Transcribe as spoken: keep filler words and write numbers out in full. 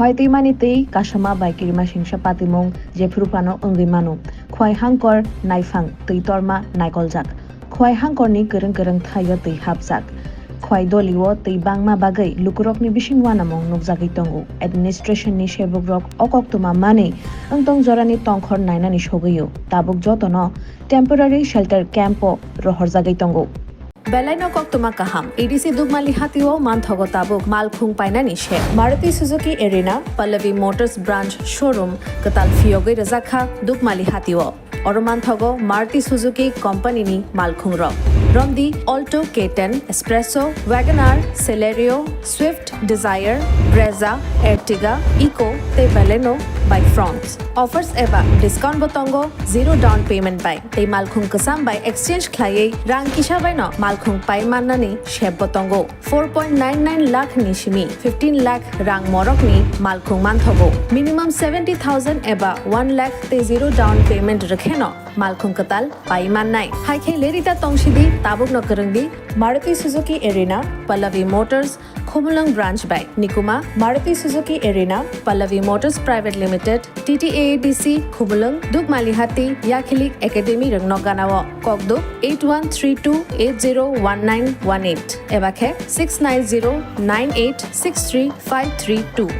Khwai twimani twi kasama bai kirima singsa patimung jephru phano wngwi mano. Khwai hangkor, naiphang, twi torma naikoljak. Khwai hangkorni kwrwng kwrwng thaio twi hapjak. Khwai dolio twi bangma bagwi lukurokni bising uanamung nukjagwi tongo. Administration ni sebukrok o koktwma manwi wngtong jorani tongkhor nainani sogwio. Tabuk jotono temporary shelter camp o rohorjagwi tongo. Belaino koktwma kaham. A D C Dukmali hatio manthogo tabuk malkhung painani se. Maruti Suzuki Arena, Pallavi Motors Branch Showroom kwtal phiyogwi rwjakha Dukmali hatio. Oro manthogo Maruti Suzuki Company ni malkhung rok. Romdi Alto K ten, Espresso, WagonR, Celerio, Swift, Dzire, Brezza, Ertiga, Eeco tei Baleno bai Fronx. Offers eba discount bo tongo, zero down payment bai tei malkhung kwcham bai exchange khlaiwi rang kisa baino malkhung pai mannani sep bo tongo. Four point nine nine lakh ni simi fifteen lakh rang morokni malkhung manthogo. Minimum seventy thousand eba one lakh tei zero down payment rwkheno malkhung kwtal pai mannai. Hai khe lerita tongsidi, tabukno kwrwngdi Maruti Suzuki Arena, Pallavi Motors, Khumulwng Branch bai. Nikuma, Maruti Suzuki Arena, Pallavi Motors Private Limited, T T A A D C, Khumulwng, Dukmalihati, Yakhilik Academy rwngno ganao. Kokduk eight one three two eight zero one nine one eight eba khe six nine zero nine eight six three five three two.